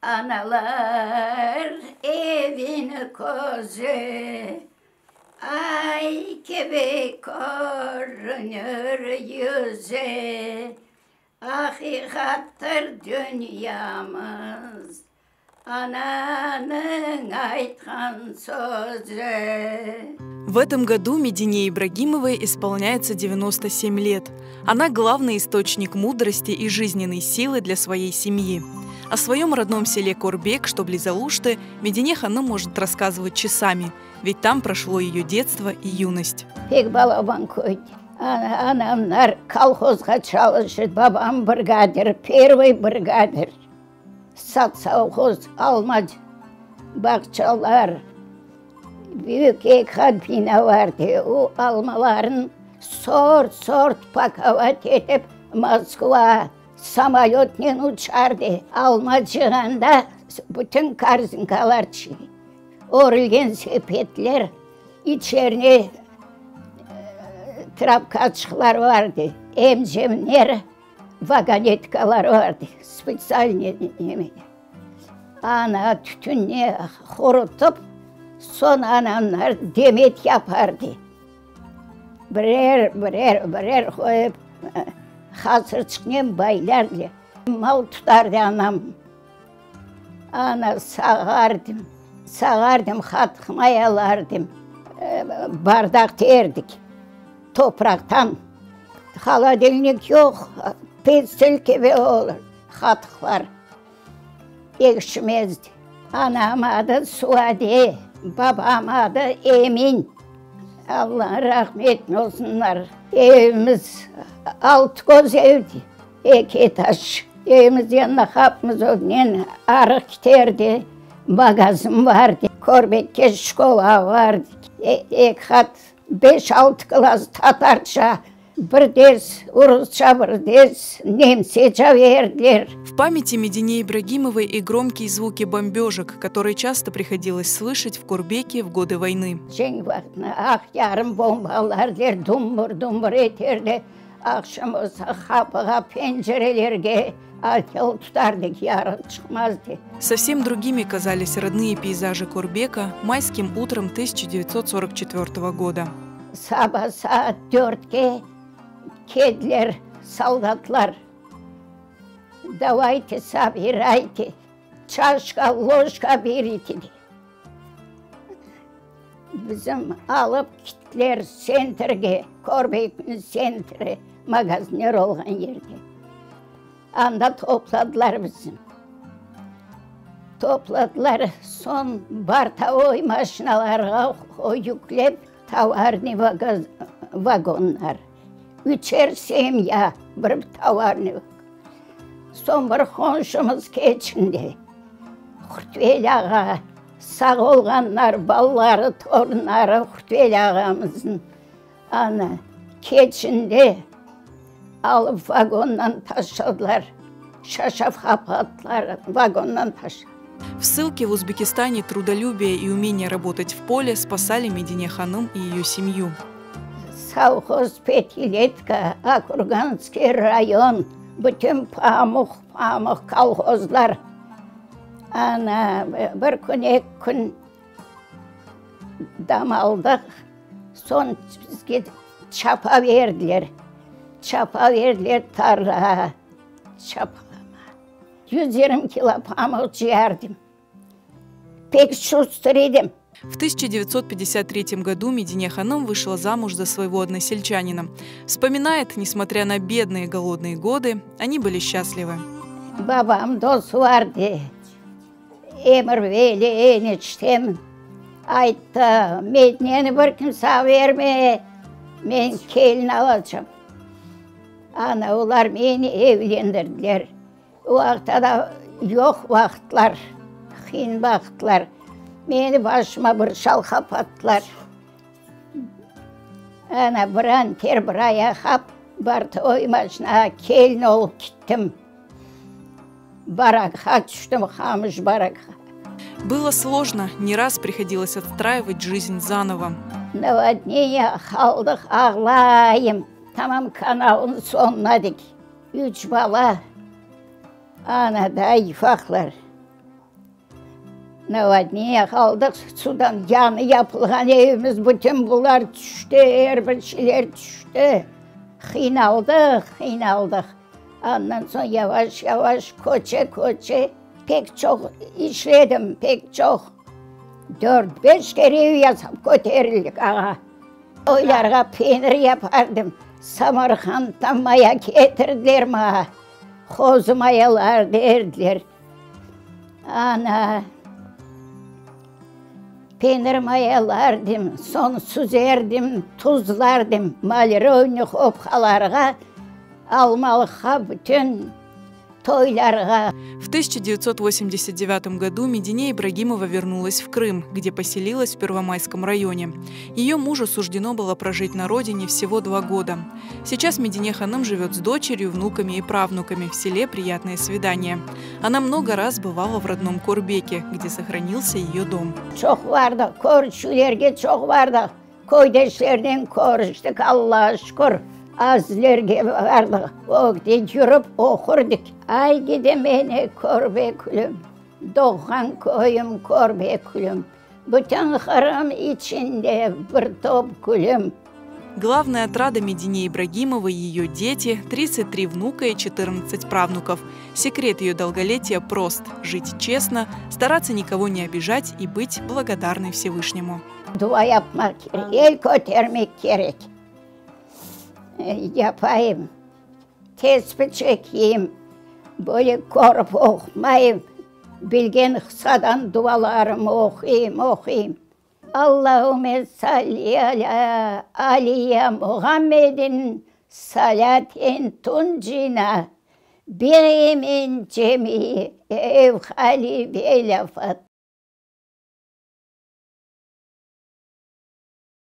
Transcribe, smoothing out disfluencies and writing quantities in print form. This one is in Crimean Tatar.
Analar evin közü, Ay kibi körünir yüzü. Aqiqattır dünyamız, Ananıñ aytqan sözü. В этом году Медине Ибрагимовой исполняется 97 лет. Она главный источник мудрости и жизненной силы для своей семьи. О своем родном селе Корбек, что близ Алушты, Медине Ханым может рассказывать часами, ведь там прошло ее детство и юность. Pek balaban köy. Anamlar kolhozğa çalışır, babam brigadir, первый brigadir. Sovhoz, alma bağçalar, büyük eki bina vardı. O almaların sort-sort паковать etip Moskva samolötnen uçardı. Alma cığanda bütün korzinkalar örülgen sepetler, içerine trapkaçıqlar vardı. Emcemler, vagonetkalar vardı. Специальный neme. Ana tütünni qurutıp, soñ anamlar demet yapardı. Birer, birer, birer qoyıp, hasırçıqnen baylardı. Mal tutardı anam. Ana sağardım, sağardım, qatıq mayalardım. Bardaq terdik topraqtan. Холодильник yoq, pestil kibi olur qatıqlar. Ekşimezdi. Anam adı Suade, babam adı Emin. Allah rahmetli olsunlar. Evimiz altı köz evdi, eki etaj. Evimiz yanına qapımız ögünden arıq kiterdi, magazin vardı, Körbekke şkola vardı. Eki qat, 5-6 klass tatarca, bir ders rusça, bir ders nemsece verdiler. В памяти Медине Ибрагимовой и громкие звуки бомбежек, которые часто приходилось слышать в Корбеке в годы войны. Cenk vaqtında aqyarım bombalar dumbur-dumbur eterdi. Aqşam olsa qapığa, pencerelerge altel tutardıq, yarıq çıqmazdı. Совсем другими казались родные пейзажи Корбека майским утром 1944 года. Saba saat 4-ke keldiler soldatlar. Давайте, собирайте, чашка, ложка берите. Bizim alıp kettiler центрге, Korbekniñ центri, magazinler olğan yerge. Anda topladılar bizim. Topladılar, soñ бортовой maşinalarğa yüklep товарный vagonlar. Üçer семья bir товарный. Soñ bir qonşumız keçindi. Qurtveli ağa, sağ olğanlar, balaları, torunları Qurtveli ağamıznıñ. Ana keçindi alıp vagondan taşladılar. Çarşaf qapattılar, vagondan taşladılar. В ссылке в Узбекистане трудолюбие и умение работать в поле спасали Медине Ханым и ее семью. Совхоз «Пятилетка», Аккурганский район, bütün pamuq, pamuq kolhozlar. Ana bir kün, eki kün dam aldıq. Soñ bizge çapa berdiler. Çapa berdiler tarla, çapalama. 120 kilo pamuq cıyardım. Pek şustır edim. В 1953 году Медине Ханым вышла замуж за своего односельчанина. Вспоминает, несмотря на бедные голодные годы, они были счастливы. Babam dostu vardı. Emirveli eniştem ayttı, Medineni bir kimse verme, men kelin alacağım. Ana olar meni evlendirdiler. O vaqıtta da yoq vaqıtlar, qıyın vaqıtlar. Meni başıma bir şal qapattılar. Ana bir anter, bir ayaqqap бортовой maşinağa kelin olıp kettim. Barakqa tüştim, qamış barakqa. Было сложно, не раз приходилось отстраивать жизнь заново. Наводнение qaldıq, ağlayım. Tamam kanalın soñuna dek. Üç bala, ana da ufaqlar. Наводнение qaldıq, suvdan yañı yapılğan evimiz, bütün bular tüşti, er bir şeyler tüşti. Qıynaldıq, qıynaldıq. Ondan soñ yavaş yavaş köçe köçe pek çoq işledim, pek çoq. Dört beş kere ev yasap köterildik, ağa. Toylarğa penir yapardım. Samarqandtan maya ketirdiler maña. Qozu mayalar derdiler. Ana, penir mayalardım, soñ süzerdim, tuzlardım malirövni hopqalarğa, almalıqqa, bütün toylarğa. В 1989 году Медине Ибрагимова вернулась в Крым, где поселилась в Первомайском районе. Ее мужу суждено было прожить на родине всего 2 года. Сейчас Медине Ханым живет с дочерью, внуками и правнуками в селе Приятное Свидание. Она много раз бывала в родном Корбеке, где сохранился ее дом. Çoq bardıq, körüşüvlerge çoq bardıq. Köydeşlernen körüştik, Allağa şükür. Azizlerge bardıq. Ögde yürip oqurdıq. Ay gidi meni Körbekülüm, doğğan köyüm Körbekülüm. Bütün Qırım içinde bir top gülüm. Главная отрада Медине Ибрагимовой – ее дети, 33 внука и 14 правнуков. Секрет ее долголетия прост – жить честно, стараться никого не обижать и быть благодарной Всевышнему. Dua yapmaq kerek, el kötermek kerek. Yapayım, tespi çekeyim, böyle körip oqumayım. Bilgen qısqadan dualarımı oquyım, oquyım. Allahümme salli ala aliya Muhammedin salaten tuncina bihi min cemi evhali vel afat.